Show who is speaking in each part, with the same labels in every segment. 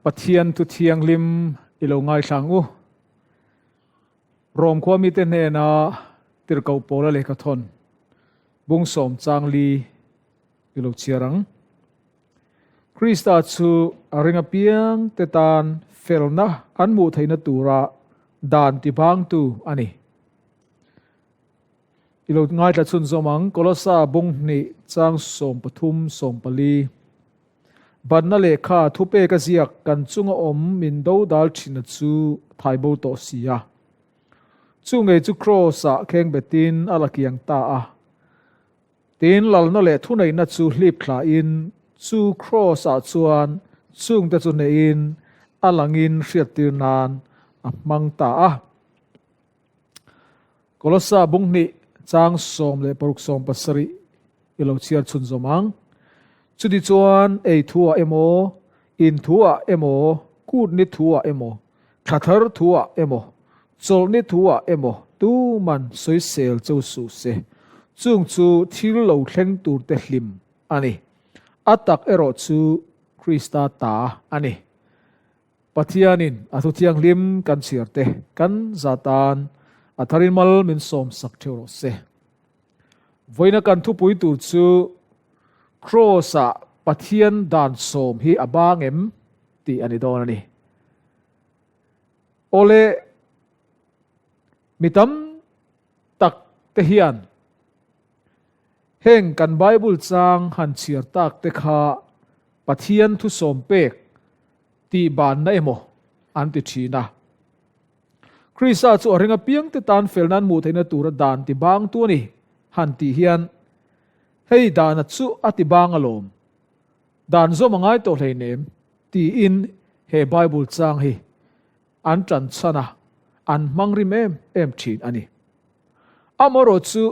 Speaker 1: Pathian thu thianghlim i lo ngaithla ang u. Rom khua mite hnena tirhkoh pawla lehkha thawn bung sawm chang li i lo chhiar ang. Krista chu a ring apiang te tan felna an hmuh theihna tura dan tibangtu a ni. I lo ngaithla chhunzawm ang, Kolosa bung hnih chang 13 14. Banna lehkha thupek a ziak kan chunga awm min do dal thina chu thai bo tawh si a. Chu ngei chu Kraws-ah kheng betin a la kiang ta a. Tin, lalna leh thuneihna chu hlip thlain chu Kraws-ah chuan chungte chu neihin a langin hriattir nan a hmang ta a. Kolossa bung hnih chang 16 17 i lo chhiar chhunzawm ang. Chuti chuan ei thuah emaw, in thuah emaw, kut ni thuah emaw, thla thar thuah emaw, chawlh ni thuah emaw tuman sawisel cho suh se. Chung chu thil lo thleng turte hlim a ni. A tak erawh chu Krista ta a ni. Pathianin a thu thianghlim kan chhiar te kan za tan a tharin mal min sawm sak theuh rawh se. Vawiina kan thupui tur chu Kraws-ah Pathian dan sawm hi a bang em tih a ni dawn a ni. Awle, mi tam tak te hian heng kan Bible chang han chhiar tak te kha Pathian thu sawm pek tih banna emaw an ti thin a. Krista chu a ring apiang te tan fel nan hmuh theihna tura dan ti bang tu a ni han tih hian hei dana chu a ti bang alawm, dan zawm a ngai tawh hleinem tiin he Bible chang hi an tan chhan a, an hmang rim em em thin a ni. Amaherawh chu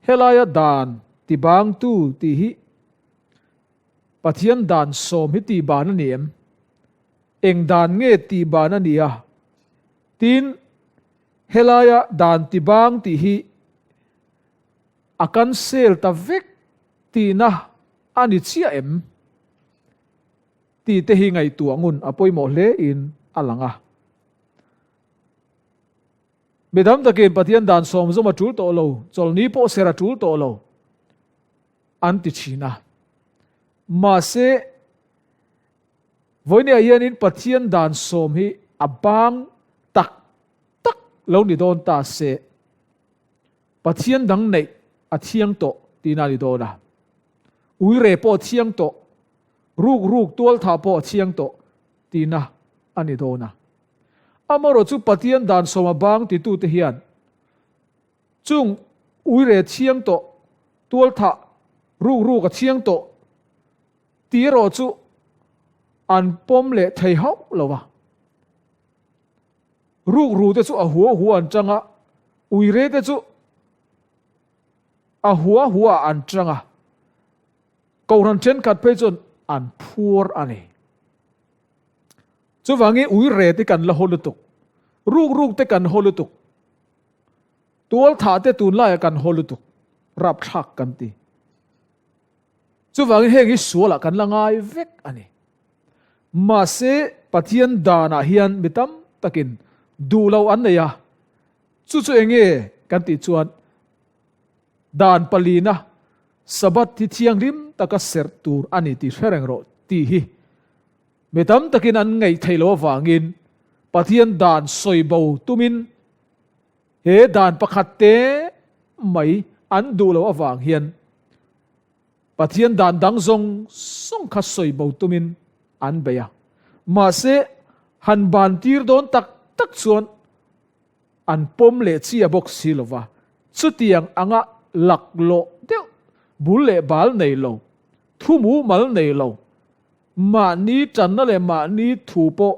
Speaker 1: helaia dan ti bang tu tih hi Pathian dan sawm hi tih ban a ni em? Eng dan nge tih ban a ni a? Tin, helaia dan ti bang tih hi a cancel ta vek tihna a ni chiah em? Tih te hi ngaihtuah ngun a pawimawh hle in a lang a. Mi tam takin Pathian dan sawm zawm a tul tawh lo, chawlhni pawh ser a tul tawh lo. An ti thin a. Mahse, vawinia hianin Pathian dan sawm hi a bang tak tak lo ni dawn ta se, Pathian dang neih a thiang tawh tihna a ni dawn a. Uire pawh a thiang tawh, ruk ruk tual thah pawh a thiang tawh tihna a ni dawn a. Amaherawh chu Pathian dan sawm a bang titute hian Chung uire thiang tawh, tualthah ruk ruk a thiang tawh tih erawh chu an pawm leh thei hauh lo va. Ruk ru te chu a hua hua an chang a, uire te chu a hua hua an chang a, kohhran thenkhat phei chuan an phuar a ni. Chuvangin uire te kan la haw lutuk, ruk ruk te kan haw lutuk. Tual thah te tunlaiah kan haw lutuk, rapthlak kan ti. Chuvangin heng hi sualah kan la ngai vek a ni. Mahse Pathian danah hian mi tam takin duh lo an nei a, chu chu eng nge kan tih chuan dan palina Sabbath hi thianghlim taka serh tur a ni tih hre reng rawh tih hi mi tam takin an ngaih theih loh avangin Pathian dan sawi bo tumin He dan pakhat te mai an duh loh avang hian Pathian dan dang zawng zawng kha sawi bo tumin an bei a. Mahse, han ban tir dawn tak tak chuan an pawm leh chia bawk si lo va. Chutiang anga laklawh deuh, bul leh bal nei lo, thu mumal nei lo, mahni tanna leh mahni thu pawh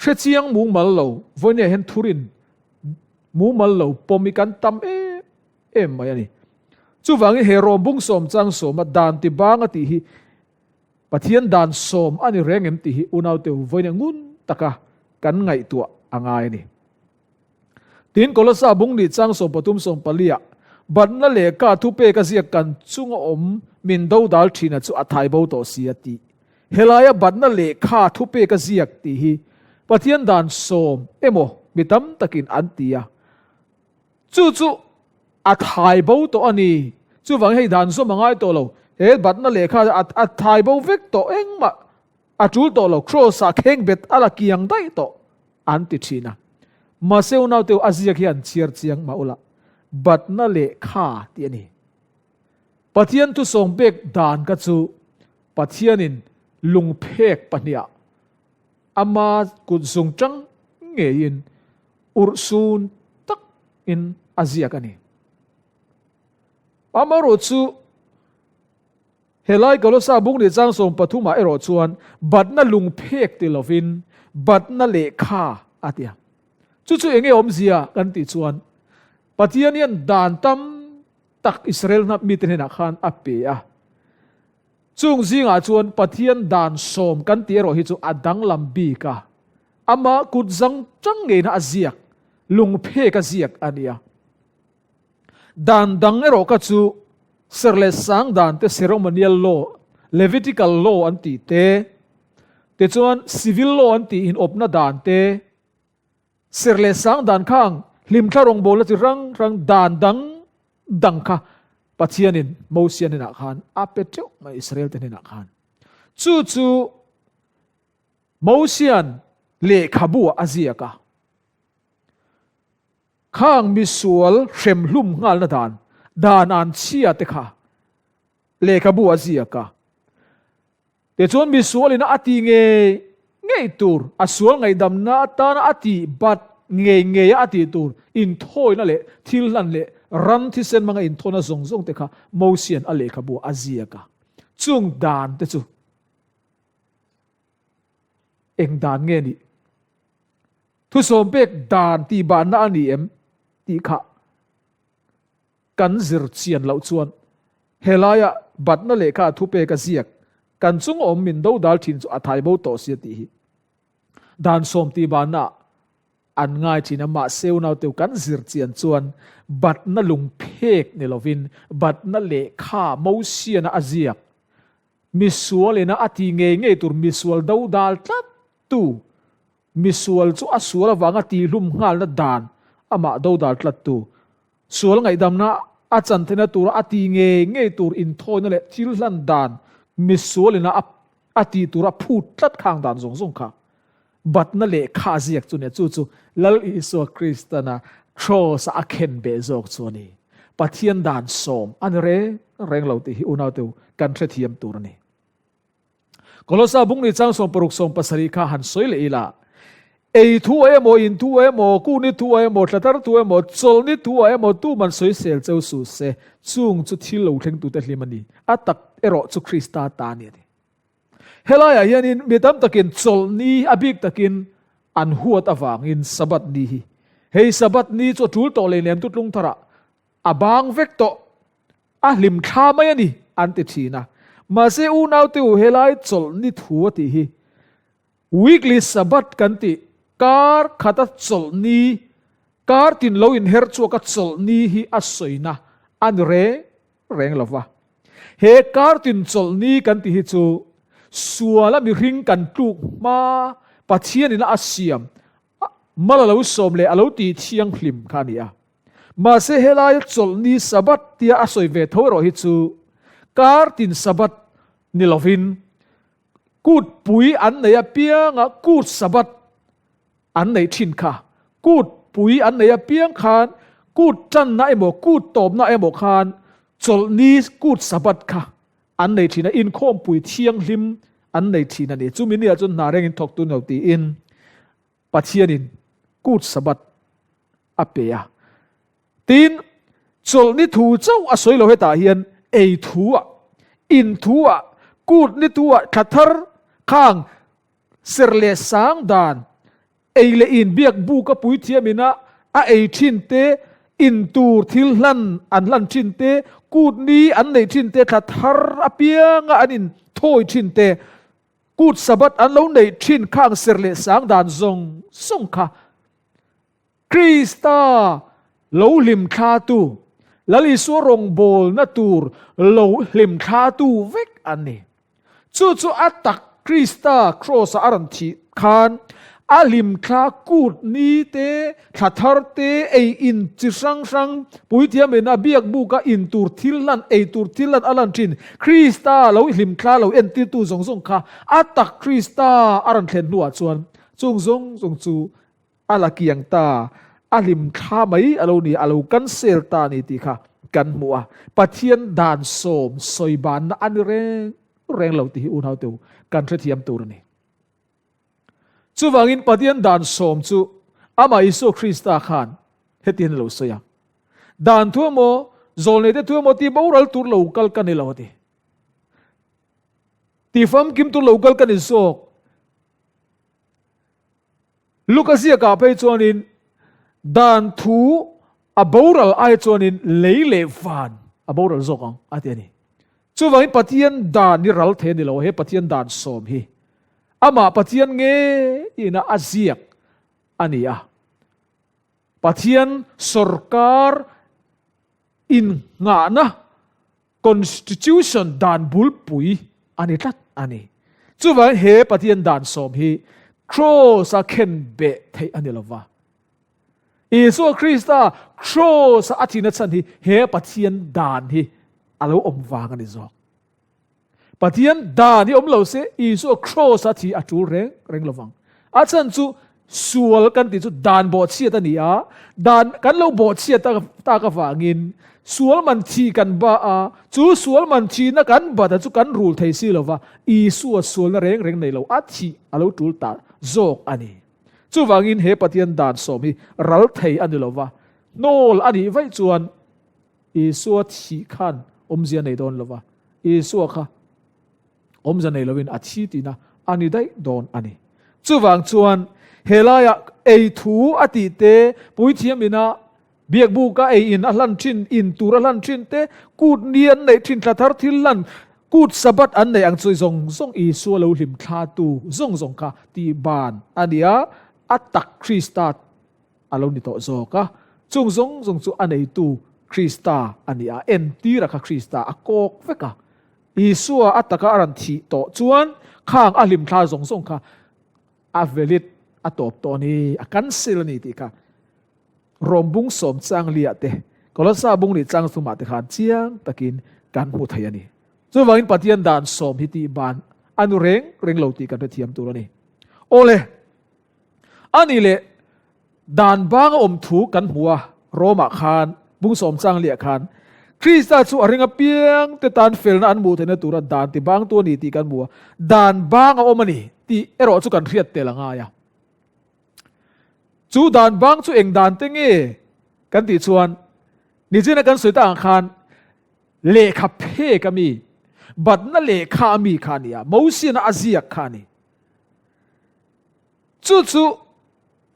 Speaker 1: Hrechiang mumal lo, vawinia hian thurin mumal lo pawm hi kan tam em em mai a ni. Chuvangin he rawmbung sawm chang sawma dan ti bang a tih hi Pathian dan sawm a ni reng em tih hi unaute vawinia ngun taka kan ngaihtuah a ngai a ni. Tin, Kolossa bung nih chang 13 14 ah Batna leh ka thupek a ziak kan chunga awm min do dal thina chu a thai bo tawh si a tih. Helaia batna lehkha thupek a ziak tih hi Pathian dan sawm emaw mi tam takin an ti a. Chu chu a thai bo tawh a ni. Chuvangin hei dan zawm a ngai tawh lo. He batna lehkha a thai bo vek tawh engmah a tul tawh lo. Kraws ah kheng bet a la kiang daih tawh an ti thin a. Mahse unaute a ziak hi an chhiar chiang mah ula batna lehkha tih a ni. Pathian thusawm pek dan kha chu Pathianin lungphek pahniha ama kut zung tang ngeiin urhsun takin a ziak a ni. Amaherawhchu, helai Kolosa bung leh chang 13 ah erawh chuan batna lungphek ti lovin batna lehkha a ti a. Chu chu enge awmzia kan tih chuan Pathian hian dan tam tak Israel hnap mite hnenah khan a pe a. Chung zingah chuan Pathian dan sawm kan tih erawh hi chu a danglam bik a, ama kut zang chang ngeina a ziak, lungphek a ziak a nia. Dan dang erawh kha chu ser leh sang dan te ceremonial law, Levitical law an tih te, tichuan civil law an tih inawpna dan te, Ser leh sang dan khang hlimthla rawngbawlna chi hrang hrang dan dang dang kha Pathianin Mosia hnenah khan a pe teuh mai Israel te hnenah khan. Chu chu Mosian lehkhabu ah a ziak a. Khang misual hremhlum nghalna dan dan an chhia te kha lehkhabu a ziak a. Tichuan misualin a ti ngei ngei tur, a sual ngaihdamna atana a tih bat ngei ngeia a tih tur inthawina leh thil hlan leh ram thisen hmanga inthawna zawng zawng te kha Mosian a lehkhabu a ziak a. Chung dan te chu eng dan nge nih? Thusawm pek dan tih bahna a ni em tih kha Kan zir chian loh chuan helaia batna lehkha a thupek a ziak kan chung awm min dodal thin chu a thai bo tawh sia tih hi dan sawm tih bana an ngai thin a, mahse unauteu kan zir chian chuan batna lungphek ni lovin batna lehkha Mosiana a ziak misual ina a ti ngei ngei tur misual dodal tlat tu misual chu a sual avanga tihlum nghalna dan amah dodal tlat tu Sual ngaihdamna a chan theihna tura a ti ngei ngei tur inthawina leh thil hlan dan misualina a a tih tura phut tlat khang dan zawng zawng kha batna leh kha ziak chu nia chu chu Lal Isua Kristana Kraws-a a khen beh zawk chu a ni. Pathian dan sawm a ni reng reng lo tih hi unauteu kan hrethiam tur a ni. Kolosa bung ni chang 60 70 kha han sawi leh ila. Ei thu a emaw, in thu a emaw, ku ni thu a emaw, tlatar thu a emaw, chawl ni thu a emaw tu man sawi sel cheu su se, chung chu thil lo thleng tute hlim a ni. A tak erawh chu Krista ta a ni a ti. Helaiah hianin mi tam takin chawlhni a bik takin an huat avangin Sabbath ni hi hei Sabbath ni chu a tul tawh lei lem tutlung tharah a bang vek tawh. A hlim thla mai a ni, an ti thin a. Mahse unaute u helai chawlh ni thu a tih hi weekly Sabbath kan tih kar khata chawlh ni, kar tin lo inher chhuak a chawlh ni hi a sawina a ni reng reng lo va. He kar tin chawlh ni kan tih hi chu suala mihring kan tluk hma Pathianin a siam mal a lo sawm leh a lo tih thianghlim kha a ni a. Mahse helaia chawlhni Sabbath tia a sawi ve tho erawh hi chu kar tin Sabbath ni lovin kut pui an nei apianga kut Sabbath an neih thin kha. Kut pui an nei apiang khan kut tanna emaw kut tawpna emaw khan chawlhni kut Sabbath kha an nei thin a, inkhawmpui thianghlim an nei thin a ni. Chumi niah chuan hna rengin thawk tun lo tiin Pathianin kut Sabbath a pe a. Tin, chawlhni thu chauh a sawi lo hetah hian ei thu ah, in thu ah, kut ni thu ah, thla thar, khang, ser leh sang dan, ei leh in biak buk a puithiam ina a ei thin te, in tur thil hlan an hlan thin te, kut ni an neih thin te, thla thar apianga an in thawi thin te, Kut Sabbath an lo neih thin khang ser leh sang dan zawng zawng kha Krista lo hlim thlatu, Lal Isua rawngbawlna tur lo hlim thlatu vek an ni. Chu chu a tak. Krista Kraws-a a rawn thih khan a hlimthla kut ni te, thla thar te, ei in chi hrang hrang, puithiam ina biak buka in tur thil hlan, ei tur thil hlan a lan thin. Krista lo hlimthla lo entirtu zawng zawng kha a tak Krista a rawn thlen hnuah chuan chung zawng zawng chu A la kiang ta, a hlim thla mai a lo ni, a lo cancel ta a ni tih kha kan hmu a. Pathian dan sawm sawi banna a ni reng reng lo tih hi unau teu kan hrethiam tur a ni. Chuvangin Pathian dan sawm chu amah Isua Krista khan hetiang a lo sawi a, Dan thu emaw, zawlneite thu emaw tih boral tur lo kal ka ni lo a ti. Tih famkim tur lo kal ka ni zawk. Luka ziakah phei chuanin dan thu a boral ai chuanin lei leh van a boral zawk ang a ti a ni. Chuvangin Pathian dan hi ral thei a ni lo, he Pathian dan sawm hi amah Pathian ngeiin a ziak a ni a. Pathian sawrkar innghahna Constitution dan bulpui a ni tlat a ni. Chuvangin he Pathian dan sawm hi Kraws-a khen beh theih a ni lo va. Isua Krista Kraws-a a thihna chhan hi he Pathian dan hi a lo awm vang a ni zawk. Pathian dan hi awm lo se Isua Kraws-a thih a tul reng reng lo vang. A chhan chu Sual kan tih chu dan bawhchhiat a ni a, dan kan lo bawhchhiat tak avangin sual man thi kan ba a, chu sual man thihna kan bat a chu kan rul thei si lo va, Isua sualna reng reng nei lo a thih a lo tul ta zawk a ni. Chuvangin he Pathian dan sawm hi ral thei a ni lo va, hnawl a nih vaih chuan Isua thih khan awmzia nei dawn lo va, Isua kha Awmza nei loin a thi tihna a ni daih dawn a ni. Chuvang chuan helaiah ei thu a tih te, puithiam ina biakbuka ei in a hlan thin, in tur a hlan thin te, kut ni an neih thin, thla thar thil hlan, kut Sabbath an neih ang chu zawng zawng Isua lo hlim thlatu zawng zawng kha tih ban a ni a, a tak Krista a lo ni tawh zawk a, chung zawng zawng chu a neitu Krista a ni a, entira kha Krista a kawk vek a. Isua a taka a rawn thih tawh chuan khang a hlimthla zawng zawng kha a valid a tawp tawh a ni, a cancel a ni tih kha Rom bung sawm chang liah te, Kolosa bung lih chang thumah te khan chiang takin kan hmu thei a ni. Chuvangin Pathian dan sawm hi tih ban a nu reng reng lo tih kan hrethiam tur a ni. Awle, a nih leh Dan banga awm thu kan hmu a, Rome-ah khan, bung sawm chang liah khan, Krista chu a ring apiang te tan felna an hmuh theihna tura dan ti bangtu a ni tih kan hmu a, dan bang a awm a ni tih erawh chu kan hriat tel a ngai a. Chu dan bang chu eng dan te nge kan tih chuan, nichina kan sawi tak ang khan lehkha phek a mi, batna lehkha a mi kha a ni a, Mosiana a ziak kha a ni. Chu chu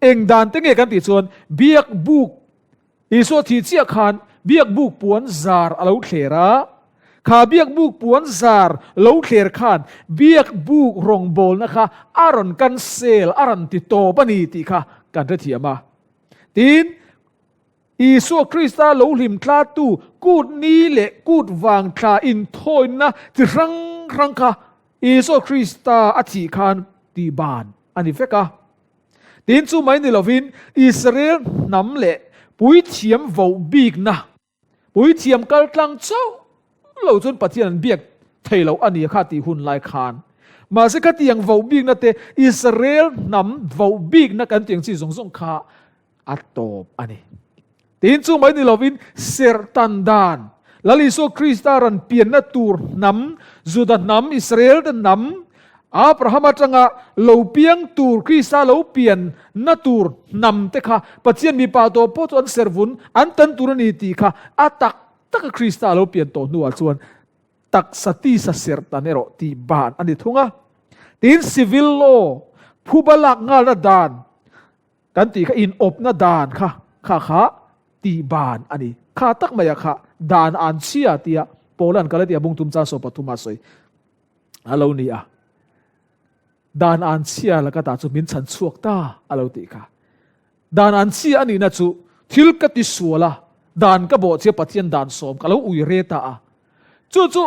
Speaker 1: eng dan te nge kan tih chuan biak buk Isua thih chiah khan biak buk puan zar a lo thler a, kha biak buk puan zar lo thler khan biak buk rawngbawlna kha a rawn cancel, a rawn ti tawp a ni tih kha kan hrethiam a. Tin, Isua Krista lo hlim tlatu kut ni leh kut vang thla inthawina chi hrang hrang kha Isua Krista a thih khan tihban a ni vek a. Tin, chu mai ni lovin Israel hnam leh puithiam voh bikna, puithiam kal tlang chauh lo chuan Pathian an biak thei lo a ni kha tih hun lai khan. Mahse khatiang voh bikna te, Israel hnam voh bikna kan tih ang chi zawng zawng kha a tawp a ni. Tin, chu mai ni lovin serhtan dan, Lal Isua Krista ran pianna tur hnam, Juda hnam, Israel te hnam, Abraham atanga lo piang tur, Krista lo pianna tur hnam te kha Pathian mipa tawh pawh chu an servun, an tan tur a ni tih kha a tak taka Krista lo pian tawh hnuah chuan taksa tisa serhtan erawh tih ban a ni thung a. Tin, civil law, phuba lak ngalna dan, Kan tih kha inawpna dan kha kha kha tih ban a ni. Kha tak maiah kha dan an chhia tia Paula'n Galatia bung tum chang 13 a sawi a lo ni a. Dan an chhia laka ta chu min chhan chhuak ta a lo tih kha. Dan an chhia a nihna chu thil ka ti sual a, dan ka bawhchhia Pathian dan sawm ka lo ui re ta a. Chu chu.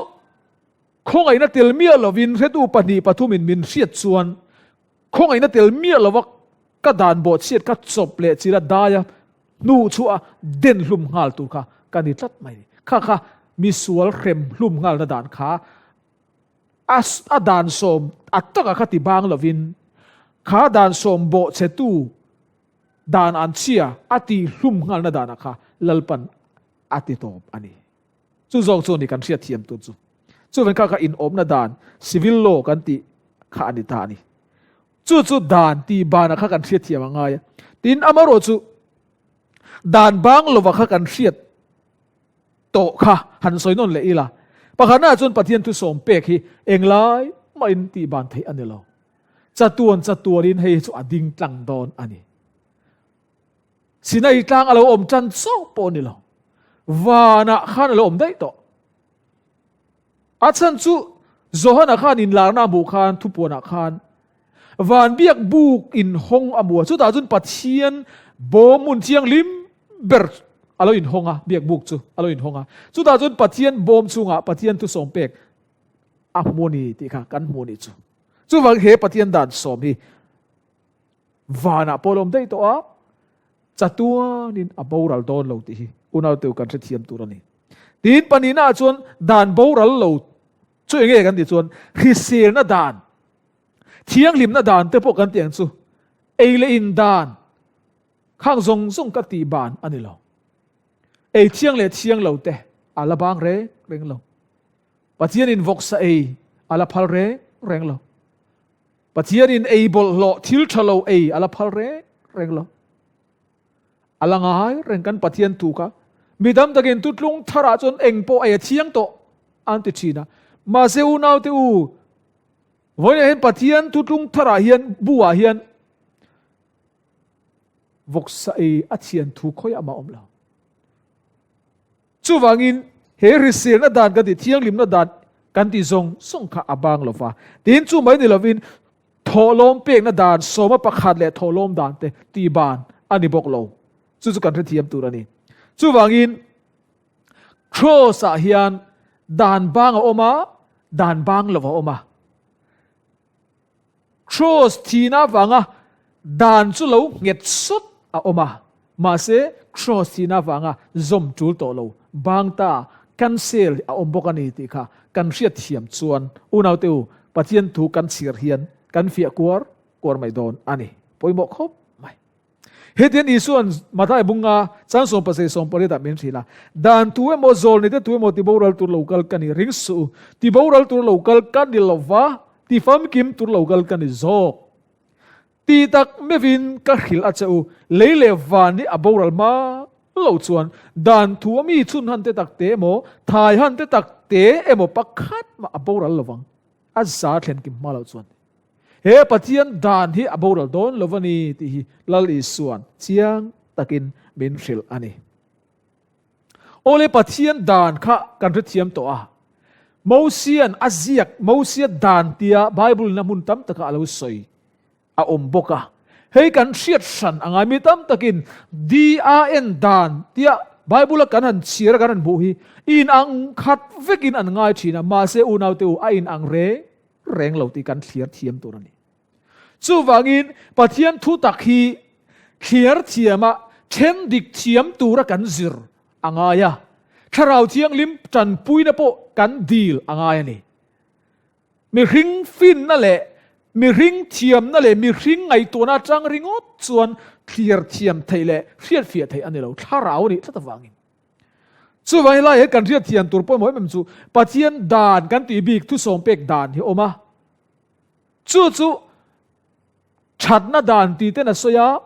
Speaker 1: Khawngaihna tel miah lovin hretu pahnih pathumin min hriat chuan khawngaihna tel miah lova ka dan bawhchhiat ka chawp leh chila daia hnuh chhuah a den hlum nghal tur kha ka ni tlat mai. Kha kha misual hrem hlum nghalna dan kha a a dan sawm a taka kha ti bang lovin kha dan sawm bawhchhetu dan an chhia a ti hlum nghalna danah kha Lalpan a ti tawp a ni. Chu zawk chu a ni kan hriat thiam tur chu. Chuven kha kha inawmna dan, civil law kan tih kha a ni ta a ni. Chu chu dan tih banah kha kan hriat thiam a ngai a. Tin, amarawh chu dan bang lova kha kan hriat tawh kha han sawi nawn leh ila. Pakhatnaah chuan Pathian thusawm pek hi englai mahin tih ban theih a ni lo. Chatuan chatuanin hei hi chu a ding tlang dawn a ni. Sinai tlang a lo awm tan chauh pawh a ni lo. Vanah khan a lo awm daih tawh. A chhan chu Johana khan inlarna a hmuh khan thupuanah khan van biak buk inhawng a hmu a. Chutah chuan Pathian bawm hmun thianghlim ber a lo inhawng a, biak buk chu a lo inhawng a. Chutah chuan Pathian bawm chhungah Pathian thusawm pek a hmu a ni tih kha kan hmu a nih chu. Chuvang he Pathian dan sawm hi Vanah pawh a lawm daih tawh a, chatuanin a boral dawn lo tih hi unauteu kan hrethiam tur a ni. Tin, pahnihnaah chuan dan boral lo chu eng nge kan tih chuan hriselna dan, thianghlimna dan te pawh kan tih ang chu, ei leh in dan khang zawng zawng ka tih ban a ni lo. Ei thiang leh thiang lo te a la bang reng reng lo. Pathianin vawksa ei a la phal reng reng lo. Pathianin ei bawlhhlawh thil tha lo ei a la phal reng reng lo. A la ngai reng kan Pathian thu kha. Mi tam takin tutlung tharah chuan eng pawh ei a thiang tawh an ti thin a. Mahse unaute u, vawiinah hian Pathian tutlung tharah hian bu ah hian vawksa ei a thian thu khawiah mah awm lo. Chuvangin, he hriselna dan kan tih, thianghlimna dan kan tih zawng zawng kha a bang lo va. Tin, chu mai ni lovin thawhlawm pekna dan sawma pakhat leh thawhlawm dan te tih ban a ni bawk lo. Chu chu kan hrethiam tur a ni. Chuvangin, Kraws-ah hian dan bang a awm a, dan bang lo a awm a. Kraws thihna avanga dan chu lo nghet sawt a awm a, mahse kraws thihna avanga zawm tul tawh lo, bang ta, cancel, a awm bawk a ni tih kha kan hriat thiam chuan unaute u, Pathian thu kan chhiar hian kan fiah kuar kuar mai dawn a ni. Pawimawh khawp mai. Hetian Isua'n Mathai bunga chang sawmpasei sawmpariatah min hrilh a, Dan tu emaw zawlnite tu emaw tiboral tur lo kal ka ni ring suh u, tiboral tur lo kal ka ni lo va, tifamkim tur lo kal ka ni zawk. Ti tak meuhin ka hrilh a che u, lei leh van hi a boral hma lo chuan dan thu a mi chhun han te tak te emaw, thai han te tak te emaw pakhat mah a boral lo vang, a za thlen kim hma lo chuan. He Pathian dan hi a boral dawn lo a ni tih hi Lal Isua'n chiang takin min hrilh a ni. Awle Pathian dan kha kan hrethiam tawh a, Mosia'n a ziak, Mosia dan tia Bible-in a hmun tam taka a lo sawi a awm bawk a. Hei kan hriat hran a ngai mi tam takin DAN dan tia Bible-a kan han chhiar a kan han hmuh hi inang khat vekin an ngai thin a, mahse unaute u a inang reng reng lo tih kan thliar thiam tur a ni. Chuvangin Pathian thu tak hi thliar thiama then dik thiam tura kan zir a ngai a, Thlarau Thianghlim tanpuina pawh kan dil a ngai a ni. Mihring finna leh mihring thiamna leh mihring ngaihtuahna atang ringawt chuan thliar thiam theih leh hriatfiah theih a ni lo, Thlarau a nih tlat avangin. Chuvang helai he kan hriat thiam tur pawimawh em em chu Pathian dan kan tih bik thusawm pek dan hi awm a. Chu chu thatna dan tih ten a sawi a,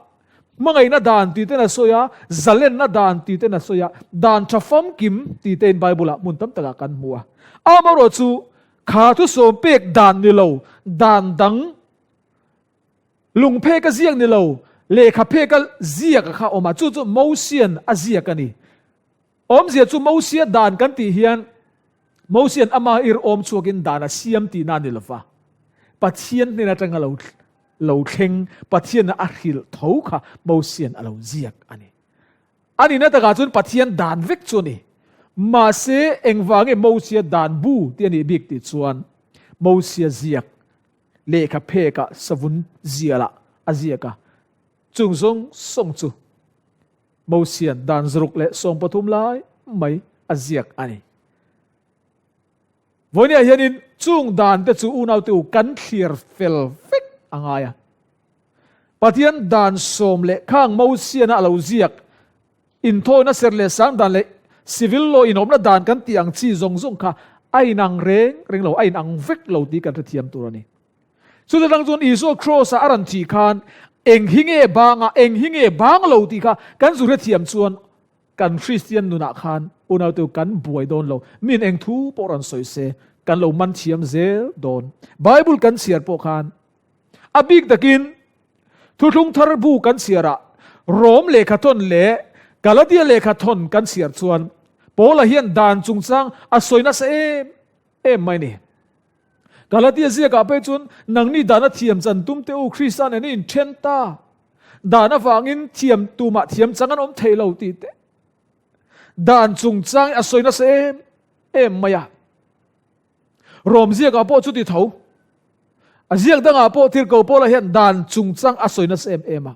Speaker 1: hmangaihna dan tih ten a sawi a, zalenna dan tih ten a sawi a, dan tha famkim tih tein Bible ah hmun tam takah kan hmu a. Amaherawh chu kha thusawm pek dan ni lo dan dang Lungphek a ziak ni lo, lehkha phek a ziak a kha awm a, chu chu Mosian a ziak a ni. Awmzia chu Mosia dan kan tih hian Mosian ama ir awm chhuakin dan a siam tihna a ni lova, Pathian hnen atanga lo lo thleng, Pathian a hrilh tho kha Mosian a lo ziak a ni. A nihna takah chuan Pathian dan vek chu a ni. Mahse, engvange Mosia dan bu tih a nih bik tih chuan Mosia ziak lehkha phekah savun zialah a ziak a, chung zawng zawng chu Mosian dan zaruk leh 13 lai mai a ziak a ni. Vawinia hianin chung dan te chu unaute u kan thlir fel vek a ngai a. Pathian dan sawm leh khang Mosiana a lo ziak inthawina ser leh sang dan leh civil law inawmna dan kan tih ang chi zawng zawng kha a inang reng reng lo, a inang vek lo tih kan hrethiam tur a ni. Chuta tang chuan Isua Kraws-a a rawn thih khan eng hi nge bang a, eng hi nge bang lo tih kha kan zu hrethiam chuan kan Kristian nunah khan unaute kan buai dawn lo. Min eng thu pawh rawn sawi se kan lo man thiam zel dawn. Bible kan chhiar pawh khan a bik takin Thuthlung thar bu kan chhiarah Rom lehkhathawn leh Galatia lehkhathawn kan chhiar chuan Paula hian dan chungchang a sawi nasa em em mai ni. Galatia ziakah phei chuan nangni dana thiam chan tum teh u, Krista nen in then ta. Dan avangin thiam tumah thiam chang an awm thei lo tih te. Dan chungchang a sawi nasa em em mai a. Rom ziakah pawh chuti tho. A ziak dangah pawh Tirhkoh Paula hian dan chungchang a sawi nasa em em a.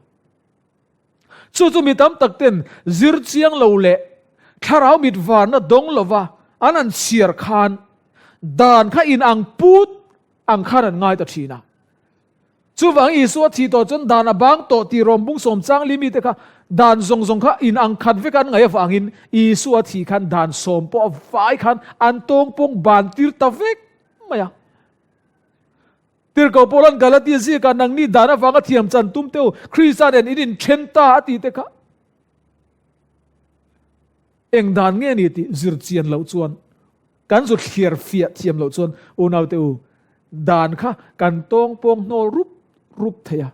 Speaker 1: Chu chu mi tam tak ten zir chiang lo leh thlarau mit varna dawng lova an an chhiar khan dan kha in ang put ang khan an ngai ta thin a. Chuvang Isua thih tawh chuan dan a bang tawh tih rawm bung sawm chang li mite kha dan zawng zawng kha in ang khat vek an ngaih avangin Isua thih khan dan sawm pawh a vai khan an tawng pawng ban tir ta vek mai a. Tirhkoh Paula'n Galatia ziakah nangni dan avanga thiam chan tum teu Krista nen in inthen ta a tih te kha eng dan nge ni tih zir chian loh chuan kan zu thliar fiah thiam loh chuan unaute u dan kha kan tawng pawng hnawl rup rup thei a,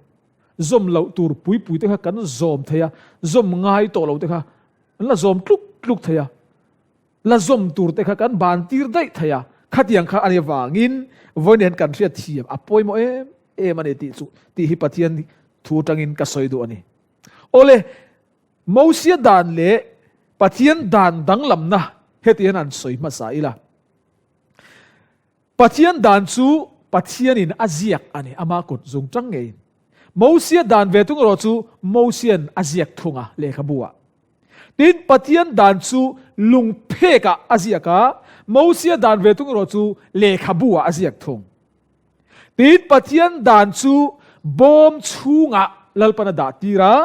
Speaker 1: zawm loh tur pui pui te kha kan zawm thei a, zawm ngai tawh lo te kha an la zawm tluk tluk thei a. La zawm tur te kha kan ban tir daih thei a, khatiang kha a ni avangin vawiin hian kan hriat thiam a pawimawh em em a ni tih chu tih hi Pathian thu atangin ka sawi duh a ni. Awle, Mosia dan leh Pathian dan danglamna heti hian an sawi hmasa ila. Pathian dan chu Pathianin a ziak a ni, ama kut zung tang ngeiin. Mosia dan ve thung erawh chu Mosian a ziak thung a lehkhabu ah. Tin, Pathian dan chu lungphek ah a ziak a, Mosia dan ve thung erawh chu lehkhabu ah a ziak thung. Tin, Pathian dan chu bawm chhungah Lalpan a dah tir a,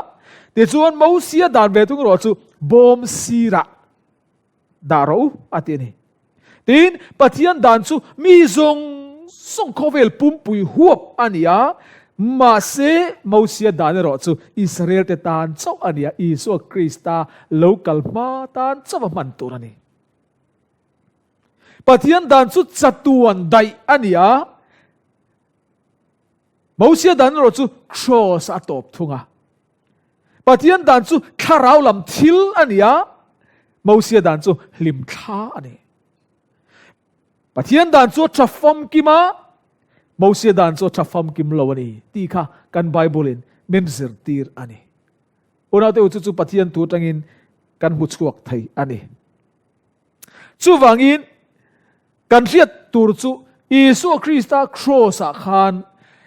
Speaker 1: tichuan Mosia dan ve thung erawh chu bawm sirah dah rawh u a ti a ni. Tin, Pathian dan chu mi zawng zawng khawvel pumpui huap a ni a, mahse Mosia dan erawh chu Israel te tan chauh a ni a, Isua Krista lo kal hma tan chauh a hman tur a ni. Pathian dan chu chatuan daih a ni a, Mosia dan erawh chu Kraws a tawp thung a. Pathian dan chu thlarau lam thil a ni a, Mosia dan chu hlimthla a ni. Pathian dan chu a tha famkim a, Mosia dan chu a tha famkim lo a ni tih kha kan Bible in min zirtir a ni. Unaute u chu chu Pathian thu atangin kan hmu chhuak thei a ni. Chuvangin kan hriat tur chu Isua Krista Kraws ah khan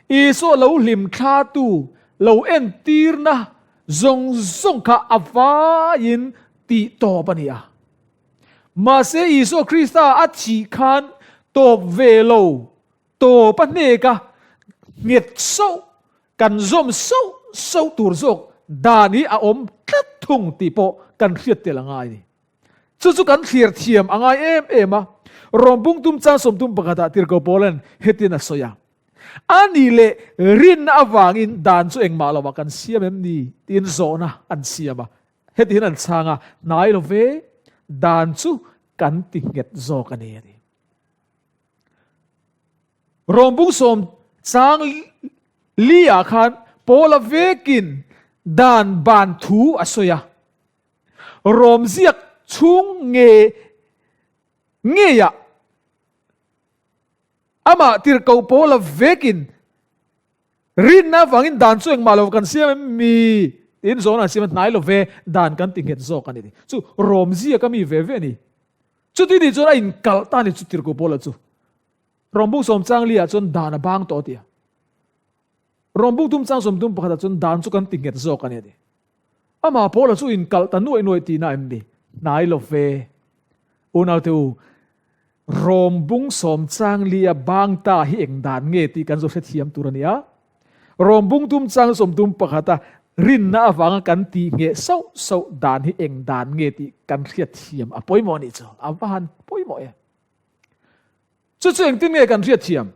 Speaker 1: Isua lo hlim thlatu lo entirna zawng zawng kha a vaiin tih tawp a ni a. Mahse Isua Krista a thih khan tawp ve lo, tawp a hnek a, nghet sauh, kan zawm sauh sauh tur zawk dan hi a awm tlat thung tih pawh kan hriat tel a ngai a ni. Chu chu kan thlir thiam a ngai em em a, Rawmbung tum chang 31 ah Tirhkoh Paula'n hetin a sawi a, A nih leh rinna avangin dan chu engmah lovah kan siam em ni? tiin zawhna an siam a. Heti hian an chhang a, Hnai lo ve, dan chu kan ti nghet zawk a ni a ti. Rawmbung sawm chang li ah khan Paula vekin dan ban thu a sawi a. Rom ziak chhung nge ngeiah amah tirhkoh Paula vekin rinna avangin dan chu engmah lo kan siam em mi tiin zawn an siam a hnai lo ve dan kan ti nghet zawk a ni. Chu Rom ziak a mi ve ve a ni. Chuti nih chuan a inkalh ta ni chu Tirhkoh Paula chu. Rawmbuk sawm chang li ah chuan dan a bang tawh a ti a. Rawmbuk tum chang sawm tum pakhat ah chuan dan chu kan ti nghet zawk a ni a ti. Amah Paula chu inkalh ta nuaih nuaih tihna em ni? Hnai lo ve. Unaute u, Rawmbung sawm chang li a bang ta hi eng dan nge tih kan zo hrethiam tur a ni a. Rawmbung tum chang sawm tum pakhata rinna avanga kan tih ngheh sauh sauh dan hi eng dan nge tih kan hriatthiam a pawimawh a nih chu. A va han pawimawh em! Chu chu engtin nge kan hriatthiam?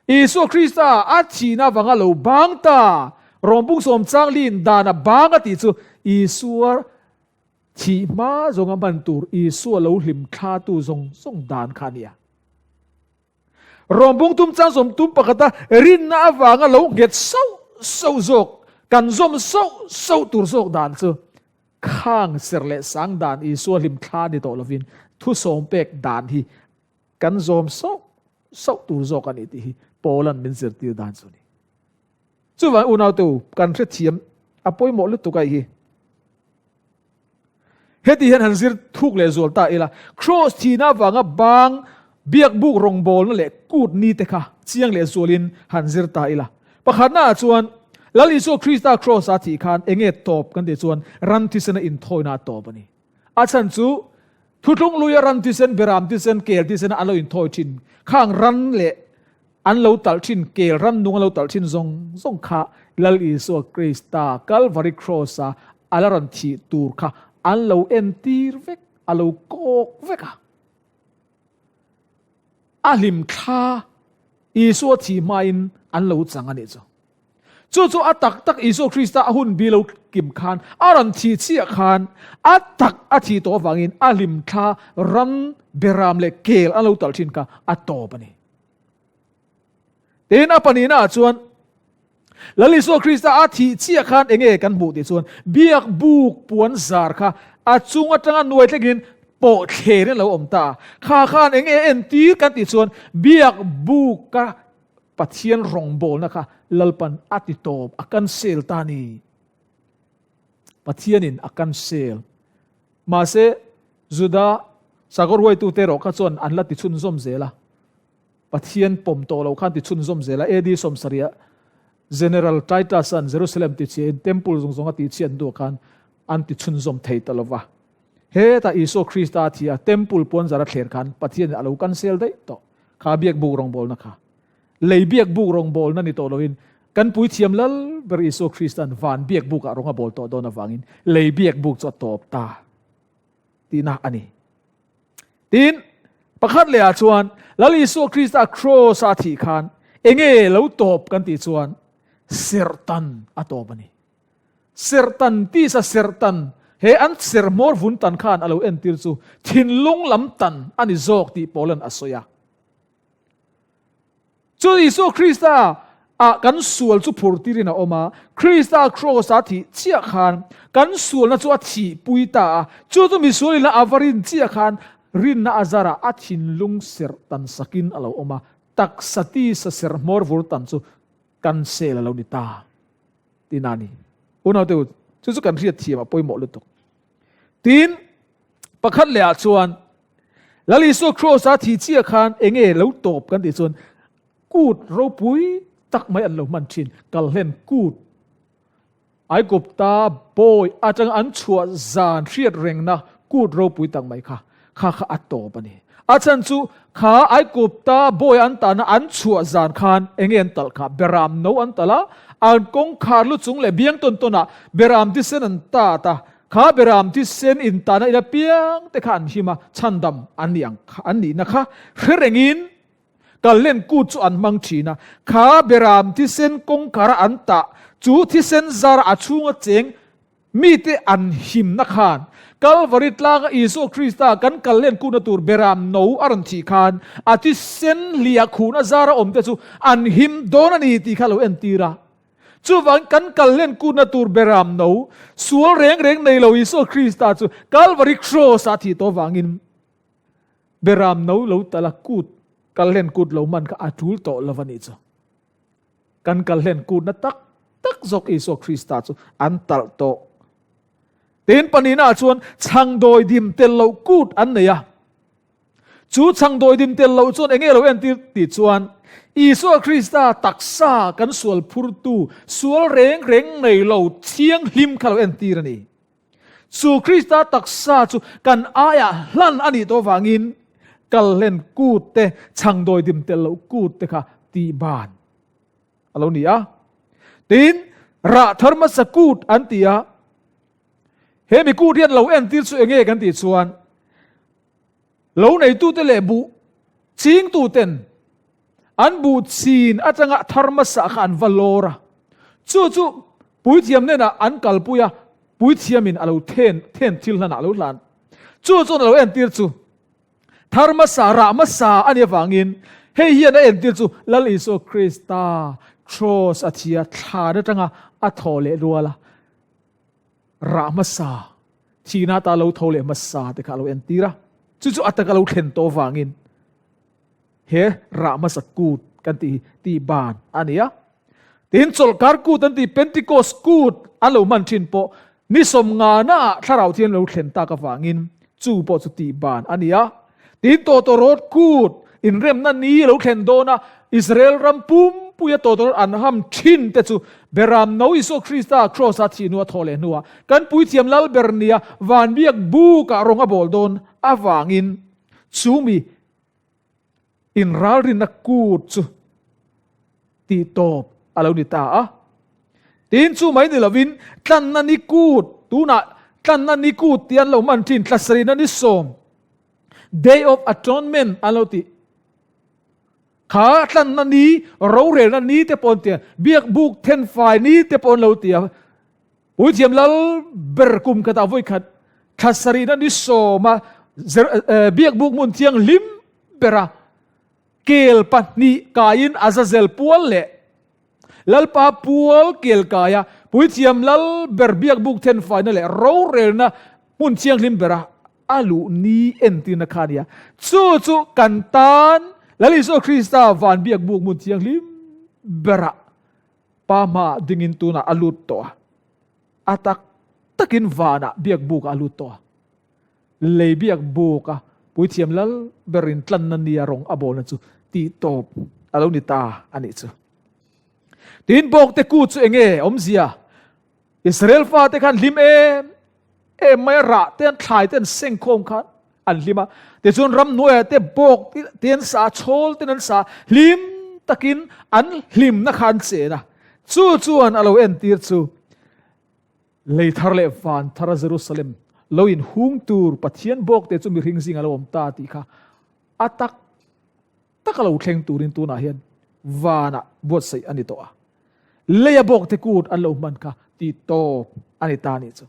Speaker 1: Isua Krista a thihna avanga lo bang ta, Rawmbung sawm chang liin dan a bang a tih chu Isua thih hma zawnga hman tur Isua lo hlim thlatu zawng zawng dan kha a ni a. Rawmbung tum chang sawm tum pakhata rinna avanga lo nghet sauh sauh zawk, kan zawm sauh sauh tur zawk dan chu khang ser leh sang dan Isua hlim thla ni tawh lovin thusawm pek dan hi Kan zawm sauh sauh tur zawk a ni tih hi Paula'n min zirtir dan chu a ni. Chuvang unaute u, kan hrethiam a pawimawh lutuk a hi. Heti hian han zir thuk leh zual ta ila, Kraws thihna avanga bang biakbuk rawngbawlna leh kut ni te kha chiang leh zualin han zir ta ila. Pakhatna ah chuan Lal Isua Krista Kraws a thih khan enge tawp kan tih chuan ran thisena inthawina a tawp a ni. A chhan chu Thutlung luia ran tisen, beram tisen, kel tisen an lo inthawi thin. Khang ran leh an lo talh thin, kel ran nung an lo talh thin zawng zawng kha Lal Isua Krista Kalvari Kraws-a a la rawn thih tur kha an lo entir vek, a lo kawk vek a. A hlimthla Isua thih hmain an lo chang a nih chu. Chu chu a tak tak Isua Krista a hun bi lo kim khan a rawn thih chiah khan a tak a thih tawh avangin a hlimthla ram beram leh kel an lo talh thin kha a tawp a ni. Tin, a pahnihna ah chuan Lal Isua Krista a thih chiah khan enge kan hmuh tih chuan biak buk puan zar kha a chung atanga nuai thlengin pawh thlerin a lo awm ta a. Kha khan enge entir kan tih chuan biak buk ka Pathian rawngbawlna kha Lalpan a ti tawp, a cancel ta a ni. Pathianin a cancel. Mahse, Juda sakhaw ruaitute erawh kha chuan an la ti chhunzawm zel a. Pathian pawm tawh lo khan ti chhunzawm zel a. AD sawmsarih ah General Titus-a'n Jerusalem tichhiain Temple zawng zawng a tihchhiat hnuah khan an ti chhunzawm thei ta lo va. Hetah Isua Krista a thi a, Temple puanzar a thler khan Pathianin a lo cancel daih tawh. Kha biakbuk rawngbawlna kha lei biakbuk rawngbawlna ni tawh loin kan puithiam lal ber Isua Krista'n van biakbukah rawng a bawl tawh dawn avangin lei biakbuk chu a tawp ta tihna a ni. Tin, pakhat lehah chuan Lal Isua Krista Kraws-a a thih khan enge lo tawp kan tih chuan serhtan a tawp a ni. Serhtan tisa serhtan he an ser hmawr vun tan khan a lo entir chu thinlung lam tan a ni zawk tih Paulan a sawi a. Chu Isua Krista ah kan sual chu phur tirin a awm a, Krista kraws a thih chiah khan kan sualna chu a thihpui ta a, chu chu misual ina a va rin chiah khan rinna a zarah a thinlung serh tan sakin a lo awm a, taksa tisa serh hmawr vur tan chu kan sel a lo ni ta. Tina a ni. Unaute u, chu chu kan hriat thiam a pawimawh lutuk. Tin, pakhat leh ah chuan Lal Isua Kraws a thih chiah khan enge lo tawp kan tih chuan kut ropui tak mai an lo hman thin, kalhlen kut. Aigupta bawi atanga an chhuah zan hriat rengna kut ropui tak mai kha, kha kha a tawp a ni. A chhan chu kha Aigupta bawi an tahna an chhuah zan khan enge an talh kha? Beram no an talh a, an kawngkhar lu chung leh biang tawn tawnah beram thisen an tat a, kha beram thisen intahna ila piang te kha an him a, chhandam an nih ang kha an nihna kha hre rengin kallen kut chu an hmang thin a, kha beram thisen kawngkhara an tah chu thisen zara a chhunga cheng Mite an himna khan Kalvari tlanga Isua Krista kan kal len kuhna tur beram no a rawn thih khan a thisen hliah khuhna zara awmte chu an him dawn a ni tih kha lo entir a. Chuvangin kan kal len kuhna tur beram no sual reng reng nei lo Isua Krista chu Kalvari Kraws-ah thih tawh vangin beram no lo tala kut kal len kut lo hman kha a tul tawh lo a nih chu. Kan kalhlen kutna tak tak zawk Isua Krista chu an talh tawh. Tin pahnihnaah chuan chhangdawi dim tel loh kut an nei a. Chu chhangdawi dim tel loh chuan enge lo entir tih chuan Isua Krista taksa kan sual phurtu sual reng reng nei lo thianghlim kha lo entir a ni. Chu Krista taksa chu kan aiah hlan a nih tawh vangin kalhlen kut te, chhangdawi dim tel loh kut te kha tihban a lo ni a. Tin, rah thar hmasa kut an ti a. He mi kut hian lo entir chu enge kan tih chuan lo neitute leh buh chingtuten an buh chin atanga thar hmasa kha an va lawr a. Chu chu puithiam hnenah an kalpui a, puithiamin a lo then then thil hlanah a lo hlan. Chu chuan a lo entir chu Thar hmasa, rah hmasa a nih avangin hei hian a entir chu Lal Isua Krista Kraws a thi a, thlan atanga a thaw leh rual a, rah hmasa, thihna ata lo tho leh hmasa te kha a lo entir a. Chu chu a taka lo thlen tawh avangin he rah hmasa kut kan tih hi tihban a ni a. Tin, chawlhkar kut an tih Pentecost kut an lo hman thin pawh ni sawmnganaah thlarau thian lo thlen tak avangin chu pawh chu tihban a ni a. Tin, tawtawrawt kut inremna ni lo thlen dawna Israel ram pumpuia tawtawrawt an ham thin te chu Beram No Isua Krista Kraws-a thih hnua thawh leh hnuah kan puithiam Lalber nia vanbiak bukah rawng a bawl dawn avangin chu mi Inralrinna kut chu tih tawp a lo ni ta a. Tin, chu mai ni lovin tlanna ni kut, tunah tlanna ni kut tih an lo hman thin, tlasarihna ni sawm, Day of Atonement an lo tih kha tlanna ni, rorelna ni te pawh an ti a, biakbuk thenfai ni te pawh an lo ti a. Puithiam lal ber kum khatah vawikhat thla sarihna ni sawma biakbuk hmun thianghlim bera kel pahnih kaiin Azazel pual leh Lalpa pual kel kaia Puithiam lal ber biakbuk thenfaina leh rorelna hmun thianghlim bera a luh ni entirna kha a ni a. Chu chu kan tan Lal Isua Krista van biakbuk hmun thianghlim berah Pa hmaah dingin tunah a lut tawh a, a tak takin vanah biakbukah a lut tawh a. Lei biakbuk a puithiam lal berin tlanna nia rawng a bawlna chu tihtawp a lo ni ta a nih chu. Tin bawkte kut chu enge awmzia? Israel fate khan hlim em em mai a, rah te an thlai te an sengkhawm khan an hlim a. Tichuan ramhnuaiah te bawk te an sa a, chhawl ten an sa a, hlim takin an hlimna kha an chen a. Chu chuan a lo entir chu lei thar leh van thara Jerusalem lo inhung tur Pathian bawk te chu mihring zingah lo awm ta tih kha a tak taka lo thleng turin tunah hian vanah buatsaih a ni tawh a. Leia bawkte kut an lo hman kha tih tawp a ni ta nih chu.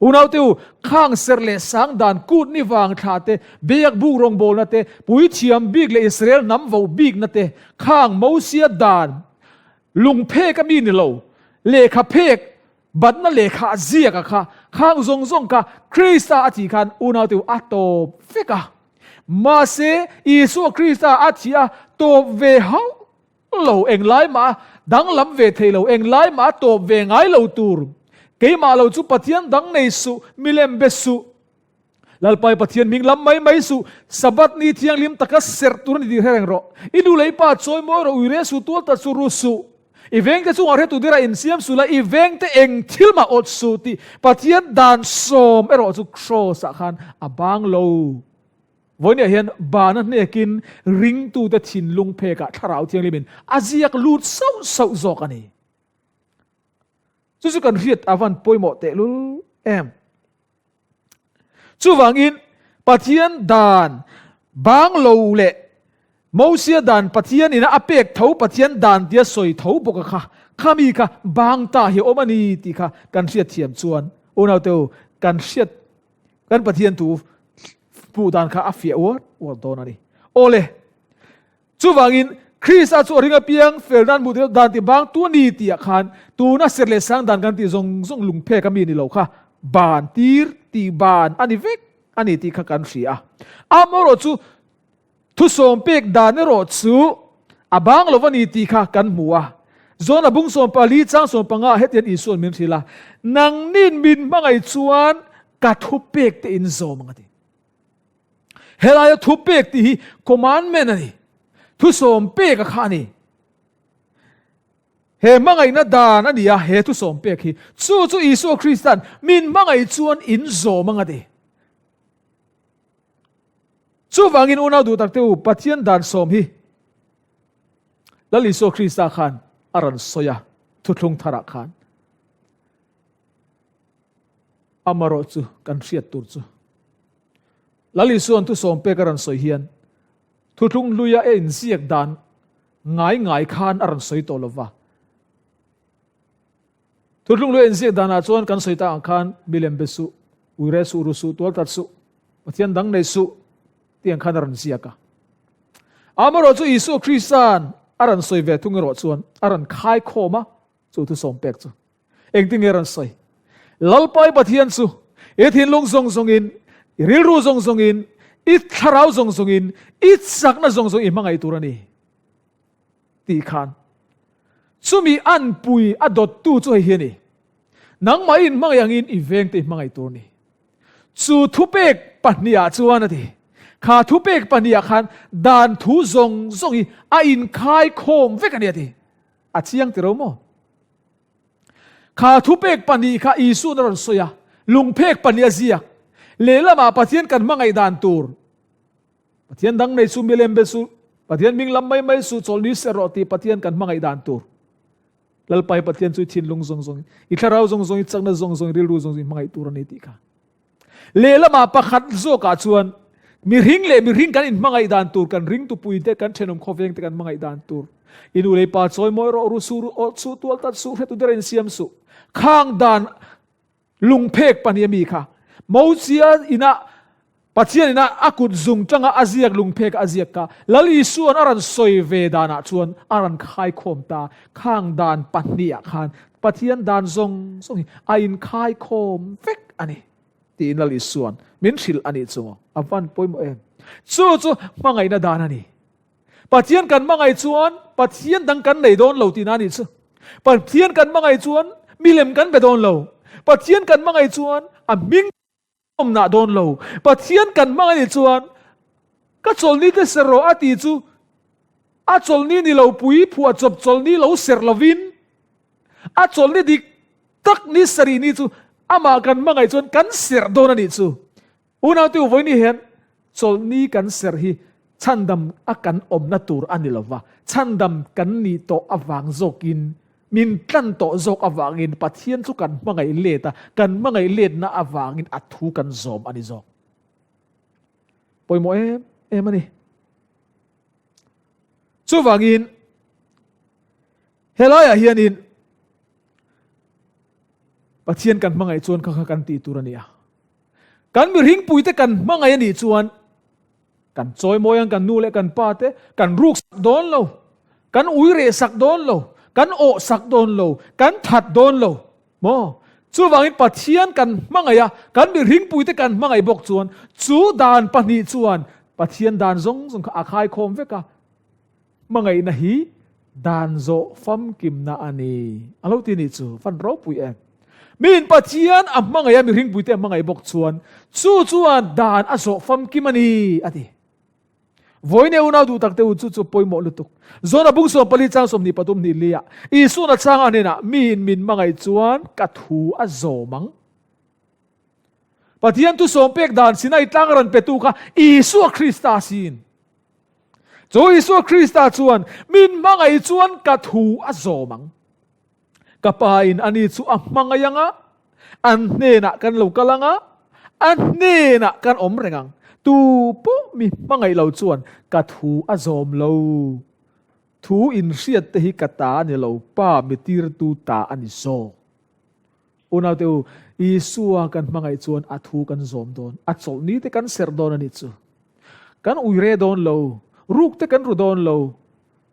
Speaker 1: Unaute u, khang serh leh sang dan kut ni vang thla te, biak buk rawngbawlna te, puithiam bik leh Israel hnam vo bikna te, khang Mosia dan lungphek a mi ni lo, lehkha phek batna lehkha a ziak a kha, khang zawng zawng kha Krista a thih khan unaute u a tawp vek a. Mahse, Isua Krista a thih a tawp ve hauh lo, englai mah a danglam ve thei lo, englai mah a tawp ve ngai lo tur. Keimah lo chu Pathian dang nei suh, milem be suh. Lalpai Pathian hming lam mai mai suh, Sabbath ni thianghlim taka serh tur a ni tih hre reng rawh. I nu leh i pa chawi mawi rawh, ui re suh, tual ta chu ru suh. I vengte chungah hretu dira insiam suh la, i vengte eng thil mah awt suh tih Pathian dan sawm erawh chu Kraws ah khan a bang lo. Vawinia hian bana hnekin ringtute thinlung phekah Thlarau Thianghlimin a ziak lut sauh sauh zawk a ni. Chu chu kan hriat a van pawimawh tehlul em. Chuvangin, Pathian dan bang lo leh Mosia dan Pathian ina a pek tho Pathian dan tia sawi tho bawk a kha, kha mi kha bang ta hi awm a ni tih kha kan hriatthiam chuan unaute u kan hriat kan Pathian thu hmuh dan kha a fiah uar uar dawn a ni. Awle, Chuvangin, Krista chu a ring apiang fel nan hmuh theih dan ti bang tu a ni tih ah khan tuna ser leh sang dan kan tih zawng zawng lungphek a mi ni lo kha ban tir tih ban a ni vek a ni tih kha kan hria a. Amaherawh chu thusawm pek dan erawh chu a bang lo a ni tih kha kan hmu a. John a bung 14 chang 15 hetian Isuan min hrilh a, Nangnin min hmangaih chuan ka thupek te in zawm ang a ti. Helaia thupek tih hi commandment a ni. Thusawm pek a kha a ni. He hmangaihna dan a ni a, he thusawm pek hi. Chu chu Isua Kristan min hmangaih chuan in zawm ang a ti. Chuvangin unau duh takte u, Pathian dan sawm hi Lal Isua Krista khan a rawn sawi a, thuthlung tharah khan. Amarawh chu kan hriat tur chu Lal Isua'n thusawm pek a rawn sawi hian thuthlung hluia a inziak dan ngai ngai khan a rawn sawi tawh lo va. Thuthlung hluia inziak danah chuan kan sawi tak ang khan milem be suh, uire suh, ru suh, tualtat suh, Pathian dang nei suh tih ang khan a rawn ziak a. Amarawh chu Isua Krista'n a rawn sawi ve thung erawh chuan a rawn khaikhawm a, chu thusawm pek chu. Engtin nge rawn sawi? Lalpa i Pathian chu i thinlung zawng zawngin, i rilru zawng zawngin, i thlarau zawng zawngin, i chakna zawng zawng i hmangaih tur a ni tih khan chumi anpui a dawttu chu hei hi a ni. Nangmah i inhmangaih angin i vengte i hmangaih tur a ni. Chu thupek pahnihah chuan a ti. Kha thupek pahnihah khan dan thu zawng zawng hi a inkhai khawm vek a ni a ti. A chiang tiro maw? Kha thupek pahnih kha Isu'n a rawn sawi a, lungphek pahnih a ziak. Lehlamah Pathian kan hmangaih dan tur, Pathian dang nei su, milem be su, Pathian hming lam mai mai su, chawlhni ser rawh tih Pathian kan hmangaih dan tur. Lalpa hi Pathian chu i thinlung zawng zawng, i thlarau zawng zawng, i chakna zawng zawng, i rilru zawng zawng i hmangaih tur a ni tih kha. Lehlamah pakhat zawkah chuan mihring leh mihring kan inhmangaih dan tur, kan ringtupui te, kan thenawm khawveng te kan hmangaih dan tur. I nu leh pa chawi mawi rawh, ru suh, ru awt suh, tual tat suh, hretu dera insiam suh. Khang dan lungphek pahnih ami kha Mosia inah Pathian inah a kut zung tanga a ziak lungphek a ziak kha Lal Isua'n a rawn sawi ve danah chuan a rawn khaikhawm ta. Khang dan pahnihah khan Pathian dan zawng zawng hi a inkhaikhawm vek a ni tiin Lal Isua'n min hrilh a nih chu a van pawimawh em. Chu chu hmangaihna dan a ni. Pathian kan hmangaih chuan Pathian dang kan nei dawn lo tihna a nih chu. Pathian kan hmangaih chuan milem kan be dawn lo. Pathian kan hmangaih chuan a hming awmnah dawn lo. Pathian kan hmang a nih chuan ka chawlhni te ser rawh a tih chu a chawlhni ni lo pui phuah chawp chawlhni lo ser lovin a chawlhni dik tak ni sarih ni chu amah kan hmangaih chuan kan serh dawn a nih chu. Unaute u vawiin hian chawlhni kan serh hi chhandam a kan awmna tur a ni lova, chhandam kan nih tawh avang zawkin Min tlan tawh zawk avangin Pathian chu kan hmangaih let a, kan hmangaih letna avangin a thu kan zawm a ni zawk. Pawimawh em em a ni. Chuvangin helaiah hianin Pathian kan hmangaih chuan kha kha kan tih tur a ni a. Kan mihringpuite kan hmangaih a nih chuan Kan chawimawi ang kan nu leh kan pa te, kan ruk sak dawn lo, kan ui reh sak dawn lo, kan awh sak dawn lo, kan that dawn lo maw? Chuvangin Pathian kan hmangaih a, kan mihringpui te kan hmangaih bawk chuan chu dan pahnih chuan Pathian dan zawng zawng kha a khaikhawm vek a, hmangaihna hi dan zawh famkimna a ni. A lo ti nih chu, van ropui em. Miin Pathian a hmangaih a, mihringpuite a hmangaih bawk chuan chu chuan dan a zawh famkim a ni, a ti. Vawiin unau duh takte u, chu chu pawimawh lutuk. Zona bung 14 chang 23 hnih li ah, Isuan a chang a hnenah, Miin min hmangaih chuan ka thu a zawm ang. Pathian thu sawm pek dan Sinai tlang a rawn petu kha Isua Krista siin. Chu Isua Krista chuan min hmangaih chuan ka thu a zawm ang. Ka pa in ani chu a hmangaih ang a, an hnenah kan lo kal ang a, a hnenah kan awm reng ang. Tu pawh mi hmangaih lo chuan ka thu a zawm lo. Thu inhriat te hi ka ta a ni lo, Pa mi tirtu ta a ni zawk. Unaute u, Isua kan hmangaih chuan a thu kan zawm dawn, a chawlhni te kan serh dawn a nih chu. Kan uire dawn lo, ruk te kan ru dawn lo,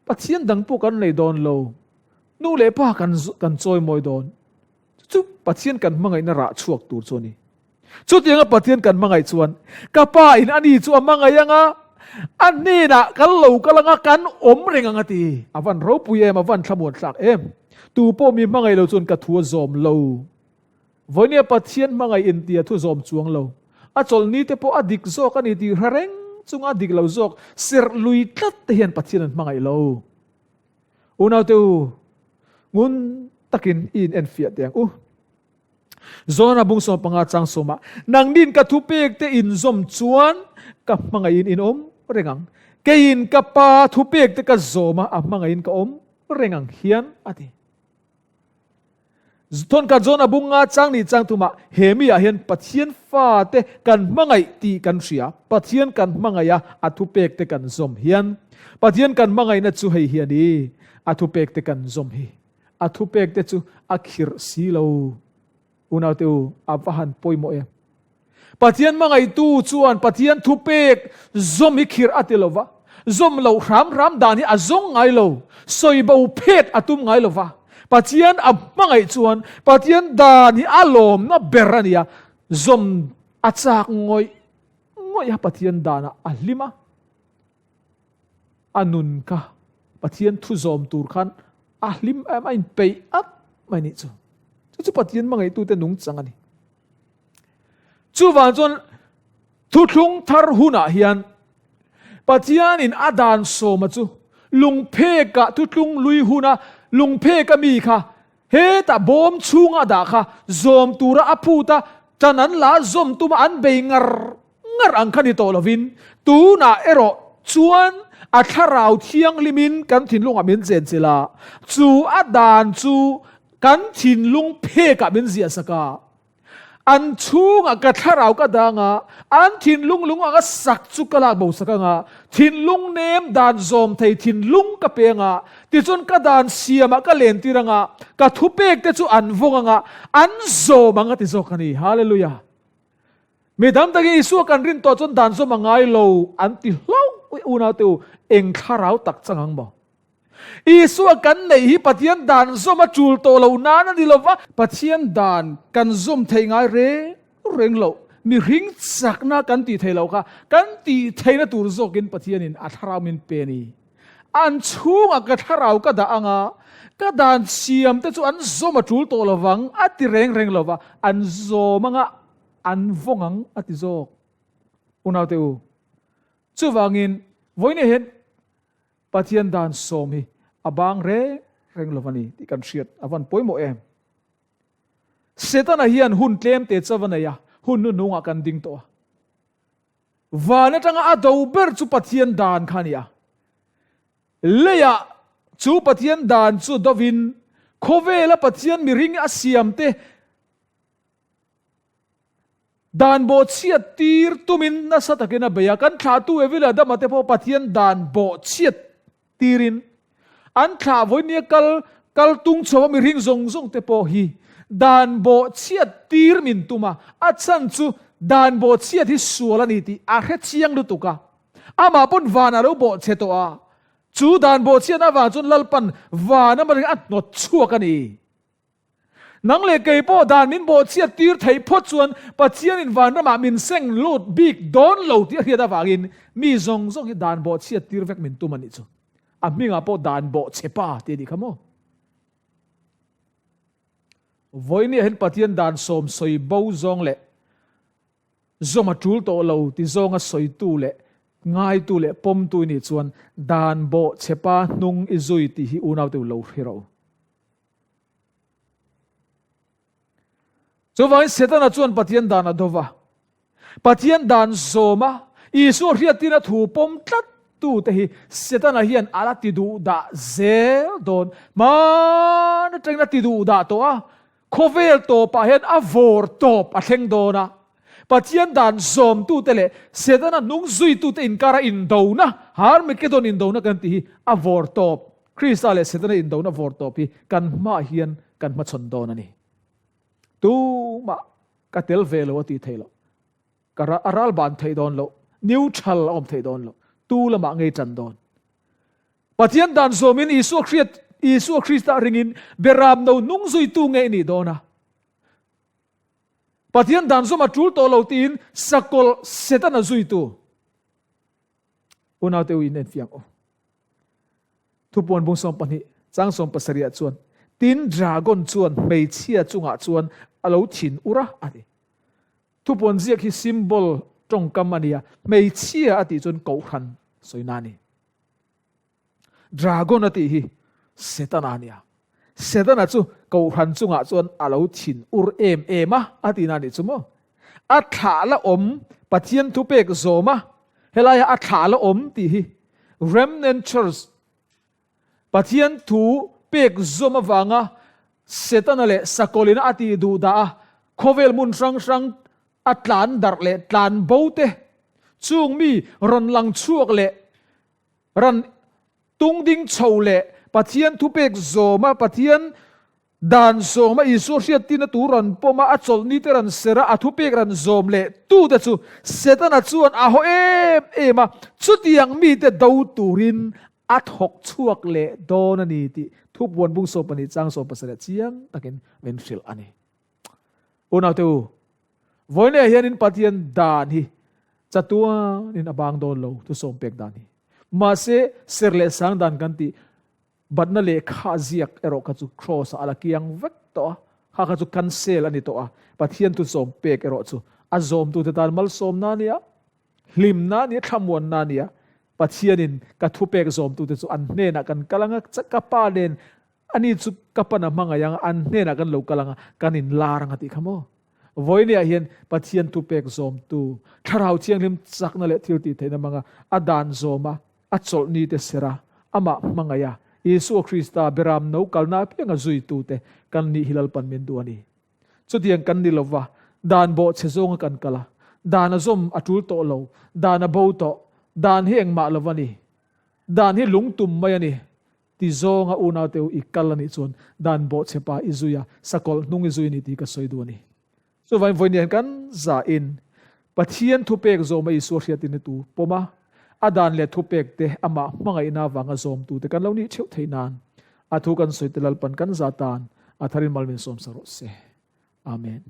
Speaker 1: Pathian dang pawh kan nei dawn lo, nu leh pa kan kan chawimawi dawn. Chu chu Pathian kan hmangaihna rah chhuak tur chu a ni. Chutianga Pathian kan hmangaih chuan ka pa in ani chu a hmangaih ang a, A hnenah kan lo kal anga kan awm reng ang a ti. A van ropui em, a van thlamuan thlak em. Tu pawh mi hmangaih lo chuan ka thu a zawm lo. Vawinia Pathian hmangaih intia thu zawm chuang lo. A chawlhni te pawh a dik zawk a ni tih hre reng chunga a dik lo zawk serh lui tlat te hian Pathian an hmangaih lo. Unaute u, ngun takin i in enfiah teh ang u. Zona bung 15 chang sawmah, Nangnin ka thupek te inzawm chuan ka hmangaihin in awm reng ang. Keiin ka Pa thupek te ka zawm a, a hmangaihin ka awm reng ang hian, a ti. Thawnka Zona bung nga chang nih chang thumah, he mi ah hian Pathian fate kan hmangaih tih kan hria. Pathian kan hmangaih a, a thupek te kan zawm hian. Pathian kan hmangaihna chu hei hi a ni, a thupek te kan zawm hi. A thupek te chu a khirh si lo. Unaute u, a va han pawimawh em! Pathian hmangaihtu chuan Pathian thupek zawm hi khirh a ti lo va, zawm loh hram hram dan hi a zawng ngai lo, sawi bo phet a tum ngai lo va. Pathian a hmangaih chuan Pathian dan hi a lawmna ber a ni a, zawm a chak ngawih ngawih a Pathian danah a hlim a. A nun kha Pathian thu zawm tur khan a hlim em a inpeih at mai nih chu. Chu chu Pathian hmangaihtute nungchang a ni. Chuvang chuan thuthlung thar hunah hian Pathianin a dan sawma chu lungphekah thuthlung lui huna lungpheka mi kha hetah bawm chhunga a dah kha zawm tura a phut a, tan an la zawm tuma an bei ngar ngar ang kha ni tawh lovin, tunah erawh chuan a thlarau thianghlimin kan thinlungah min chenchilh a, chu a dan chu kan thinlung phekah min ziahsak a. An chhungah ka thlarau ka dang a, an thinlung lung anga sak chu ka lak bo sak ang a, thinlung nem dan zawm thei thinlung ka peng a, tichuan ka dan siamah ka lentir ang a, ka thupek te chu an vawng ang a, an zawm ang a ti zawk a ni. Hallelujah! Mi tam takin Isua kan rin tawh chuan dan zawm a ngai lo an ti hlauh unaute u, eng thlarau tak chang ang maw? Isua kan neih hi Pathian dan zawm a tul tawh lo nan a ni lo va, Pathian dan kan zawm thei ngai reng reng lo, mihring chakna kan tih thei lo kha kan tih theihna tur zawkin Pathianin a thlarau min pe a ni. An chhungah ka thlarau ka dah ang a, ka dan siamte chu an zawm a tul tawh lo vang a ti reng reng lo va, an zawm anga an vawng ang a ti zawk. Unaute u, chuvangin vawiin hian Pathian dan sawm hi a bang reng reng lo a ni tih kan hriat a van pawimawh em? Setana hian hun tlem te chauh a nei a, hun hnuhnungah kan ding tawh a. Van atanga a do ber chu Pathian dan kha a ni a. Leiah chu Pathian dan chu dovin khawvela Pathian mihring a siamte Dan bawhchhiat tir tumin nasa takin a bei a, kan thlahtu Evi leh Adama te pawh Pathian dan bawhchhiat tirin an thlah vawinia kal kal tung chho a mihring zawng zawng te pawh hi dan bawhchhiat tir min tum a, a chhan chu dan bawhchhiat hi sual a ni tih a hre chiang lutuk a, amah pawn van a lo bawhchhe tawh a, chu dan bawhchhiatna avang chuan Lalpan van a marin a hnawt chhuak a ni. Nang leh kei pawh dan min bawhchhiat tir theih phawt chuan Pathianin vanramah min seng lut bik dawn lo tih a hriat avangin mi zawng zawng hi dan bawhchhiat tir vek min tum a nih chu. A hmingah pawh dan bawhchhe pa tih a nih kha maw? Vawinia hian Pathian dan sawm sawi bo zawng leh zawm a tul tawh lo ti zawnga sawitu leh ngaitu leh pawmtu i nih chuan dan bawhchhe pa hnung i zui tih hi unaute u lo hre rawh u. Chuvangin Setana chuan Pathian dan a do va. Pathian dan zawm a, Isua hriattirna thu pawm tlat tute hi Setana hian a la ti duh dah zel dawn. Hman atangin a ti duh dah tawh a, khawvel tawpah hian a vawr tawp a thleng dawn a. Pathian dan zawmtute leh Setana hnung zuitute inkara indona, Harmagedon indona kan tih hi a vawr tawp Krista leh Setana indona vawr tawp hi kan hmaah hian kan hmachhawn dawn a ni. Tumah ka tel ve lo a tih theih loh. Ka a ral ban theih dawn loh. Neutral a awm theih dawn loh. Tu lamah ngei tan dawn. Pathian dan zawmin Isua Hriat Isua Krista ringin beram no hnung zuitu ngei nih dawn a. Pathian dan zawm a tul tawh lo tiin sakawlh Setana zuitu. Unaute u in enfiah ang u. Thupuan bung 12 chang 70 ah chuan, Tin, dragon chuan hmeichhia chungah chuan a lo thin ur a, a ti. Thupuan ziak hi symbol tawngkam a nia, hmeichhia a tih chuan kohhran sawina a ni. Dragon a tih hi Setana a nia. Setana chu kohhran chungah chuan a lo thin ur em em a, a tihna a nih chu maw? A thlah la awm Pathian thupek zawm a, helaia a thlah la awm tih hi Remnant Church, Pathian thu pek zawm avanga Setana leh Sakawlina a tih duh dah a, khawvel hmun hrang hrang a tlan darh leh tlan bo te, chung mi rawn lang chhuak leh ran tung ding chho leh Pathian thupek zawma Pathian dan zawma Isua hriattirna tur rawn pawm a, a chawlhni te rawn ser a, a thupek rawn zawm leh tute chu Setana chuan a haw em em a, chutiang mite do turin a thawk chhuak leh dawn a ni tih Thupuan bung 12 chang 17 chiang takin min hrilh a ni. Unaute u, vawiinah hianin Pathian dan hi chatuanin a bang dawn lo, thusawm pek dan hi. Mahse, ser leh sang dan kan tih batna lehkha ziak erawh kha chu Kraws-ah a la kiang vek tawh a, kha kha chu cancel a ni tawh a, Pathian thusawm pek erawh chu a zawmtute tan malsawmna a ni a, hlimna a ni a, thlamuanna a ni a. Pathianin ka thupek zawmtute chu an hnenah kan kal ang a, ka Pa nen Ani chu ka pan a hmangaih ang a, an hnenah kan lo kal ang a, kan inlar ang a tih kha maw? Vawinia hian Pathian thupek zawmtu, Thlarau Thianghlim chakna leh thil tih theihna hmanga a dan zawm a, a chawlhni te ser a, amah hmangaih a, Isua Krista beram no kalna apianga zuitute kan nih hi Lalpan min duh a ni. Chutiang kan ni lova, dan bawh chhe zawnga kan kal a, dan a zawm a tul tawh lo, dan a bo tawh, dan hi engmah lova ni. Dan hi lungtum mai a ni. Ti zawnga unaute u i kal a nih chuan dan bawhchhe pa i zui a, sakawlh hnung i zui a ni tih ka sawi duh a ni. Chuvangin vawiin hian kan zahin Pathian thupek zawma Isua hriatin i tu pawm a, a dan leh thupek te amah hmangaihna avanga zawmtute kan lo nih theuh theih nan a thu kan sawi te Lalpan kan za tan a tharin mal min sawmsa rawh se. Amen.